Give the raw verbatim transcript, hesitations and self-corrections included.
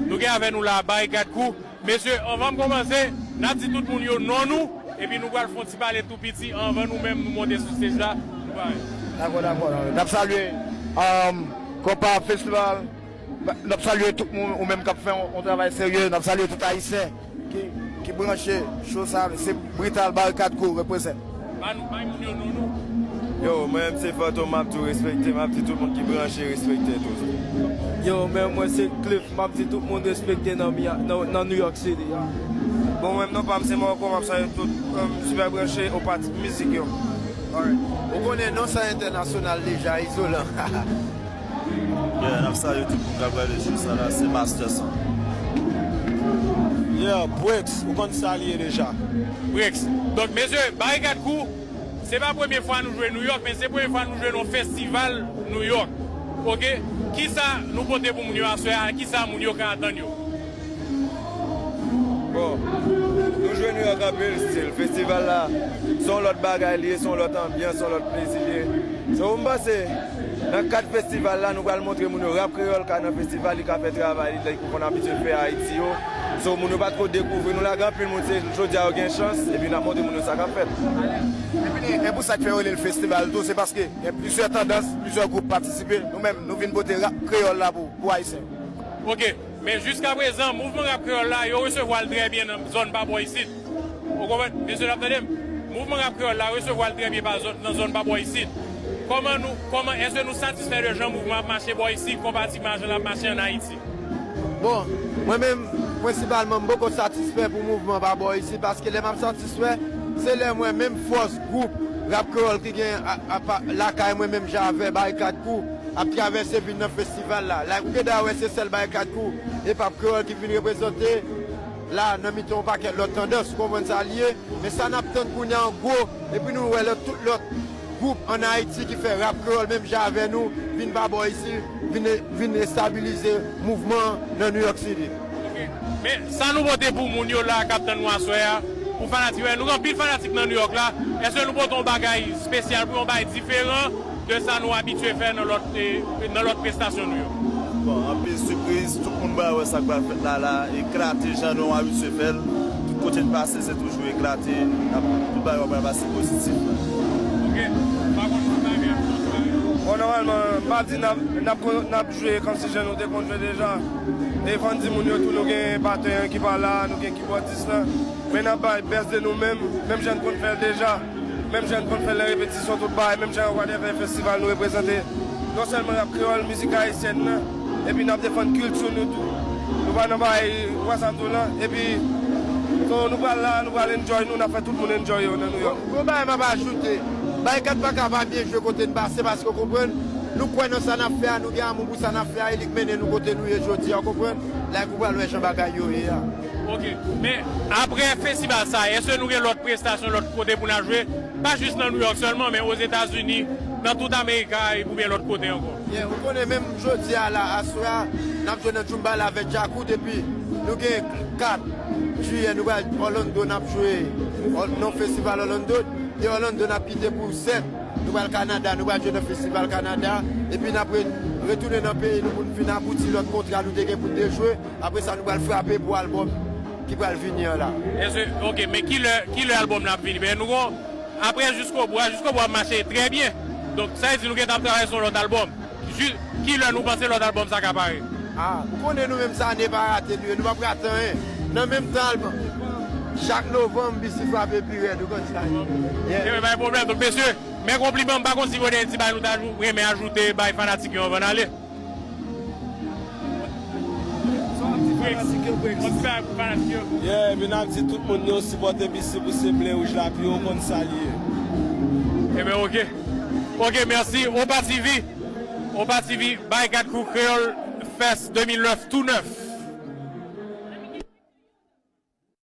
Nou gen avè nou la Barikad Crew. Mesye, anvan m kòmanse, n ap di tout moun yo non nou, epi nou pral fè yon ti pale tou piti anvan nou menm nou monte sou stage la. Nou pare. Dakò, dakò. N ap salye, um, Konpa Festival. N ap salye tout moun, ou menm k ap fè yon, yon travay serye. N ap salye tout Ayisyen ki, ki branche show sa. Se Brital Barikad Crew represent. Ba nou, bay moun yo non nou. Yo, mwen menm se Fantom, m ap tou respekte, m ap di tout moun ki branche respekte tou. Yo, men mwen se Cliff, m ap di tout moun respekte nan, Mia- nan, nan New York City. Bon, mwen menm non pa m se Marco, m ap salye tout, um, sipè branche Opa T V mizik yo. Alright. Ou konnen non sa entènasyonal deja, Izolan. Yeah, n ap salye tout moun k ap gade show sa la, se Master Son. Yeah, Breaks, ou konn sa l ye deja. Breaks. Donk, mesye, Barikad Crew, se pa premye fwa nou jwe New York, men se premye fwa nou jwe nan yon festival New York. Oke? Kisa nou pote pou moun yo aswè a? Kisa moun yo ka atann yo? Bon, nou jwe New York anpil stil. Festival la, se yon lòt bagay li ye, se yon lòt anbyans, se yon lòt plezi li ye. So, m panse, nan kad festival la, nou pral montre moun yo rap kreyòl ka nan festival, li ka fè travay li, like, ou konn abitye fè Ayiti yo. So, moun yo pa t ko dekouvri nou la, gen anpil moun, se jodi a yo gen chans, epi n ap montre moun yo sa k ap fèt. Epi, e pou sa k fè yo rele l festival tou, se paske gen plizyè tandans, plizyè gwoup patisipe. Nou menm, nou vin pote rap kreyòl la pou, pou Ayisyen. Oke, men jiskaprezan, mouvman rap kreyòl la, yo resevwa l trè byen nan zòn pa bò isit. Ou konprann? Mesye, n ap tande m? Mouvman rap kreyòl la resevwa l trè byen pa zòn, nan zòn pa bò isit. Kòman nou, kòman, èske nou satisfè de jan mouvman ap mache bò isit, konparativman a jan l ap mache ann Ayiti? Bon, mwen menm, prensipalman, m poko satisfè pou mouvman pa bò isit, paske lè m ap satisfè, se lè m wè menm fòs gwoup rap kreyòl ki gen a, a, pa- lakay mwen menm jan avè Barikad Crew ap travèse vin nan festival la. Like, ou gen dwa wè se sèl Barikad Crew e p ap kreyòl ki vin reprezante la nan mitan yon pakèt lòt tandans, ou konprann sa l ye? Men sa n ap tann kounye a an gwo, epi nou wè lòt, tout lòt gwoup ann Ayiti ki fè rap kreyòl menm jan avè nou, vin pa bò isi, vin, vin estabilize mouvman an nan New York City. Oke. Men, sa nou pote pou moun yo la k ap tann nou aswè a, pou fanatik yo, nou gen anpil fanatik nan New York la, èske nou pote yon bagay espesyal pou yo, yon bagay diferan de sa nou abitye fè nan lòt, eh, nan lòt prestasyon nou yo? Bon, anpil sipriz, tout moun pral wè sa k pral fèt la la, eklate jan nou abitye fè l. Tout kote n pase, se toujou eklate, n ap, tout bagay pral pase pozitif. Oke, pa konn si bagay ap chanje bagay. Bon, nòmalman, m pa di n ap, n ap, n ap jwe kòmsi jan nou te konn jwe deja. E fò n di moun yo tou, nou gen batè an ki pa la, nou gen kibòdis lan. Men n ap bay bèst de nou menm, menm jan n konn fè l deja. Menm jan n konn fè l nan repetisyon, tout bagay, menm jan whatever festival nou reprezante. Non sèlman rap kreyòl, mizik ayisyèn nan, epi n ap defann kilti nou tou. Nou pa nan bagay, ou wè sa m di w lan, epi so, nou pral la, nou pral enjoy nou, n ap fè tout moun enjoy yo nan New York. Bon, bon bagay m ap ajoute. Barikad pa ka pa byen jwe kote n pase, paske w konprann, nou kwè nan sa n ap fè a, nou gen amou pou sa n ap fè a, e li k mennen nou kote nou ye jodi a, w konprann? Like, ou pral wè jan bagay yo ye a. Oke. Men, apre festival sa, èske nou gen lòt prestasyon, lòt kote pou n al jwe? Pa jis nan New York sèlman, men Ozetazini, nan tout Amerika, oubyen lòt kote ankò? Yeah, ou konnen menm jodi a la, aswè a, n ap jwe nan Djoumbala avèk Djakout, epi nou gen kat jiyè, nou pral Orlando, n ap jwe Or- nan festival Orlando. De Orlando, n ap kite pou sèt, nou pral Kanada, nou pral jwe nan festival Kanada, epi n ap re- retounen nan peyi nou pou n fin abouti lòt kontra nou te gen pou n te jwe. Apre sa, nou pral frape pou albòm ki pral vini an la. Èske, oke, men kilè, kilè albòm nan ap vini? Men nou gon, apre Jiskobou a, Jiskobou ap mache trè byen. Donk, sa vle di nou gentan ap travay sou yon lòt albòm. Ji- kilè nou panse lòt albòm sa ka parèt? Ah, ou konnen nou menm sa, ane pa rate nou ye, nou p ap rate anyen. Nan menm tan albòm, chak novanm, bisi frape pi rèd, ou konn sa. Yeah. Ebyen, pa gen pwoblèm. Donk, mesye, men konpliman, m pa konn si Gonèdi bay nou ta jou- renmen ajoute bay fanatik yo anvan n ale. Yon ti bagay pou fanatik yo. Yeah, epi n ap di tout moun yo sipòte bisi pou se ble wouj la pi wo, konn sa l ye. Ebyen, oke. Oke, mèsi. Opa T V. Opa T V, Barikad Crew Creole Fest de mil nèf, tou nèf.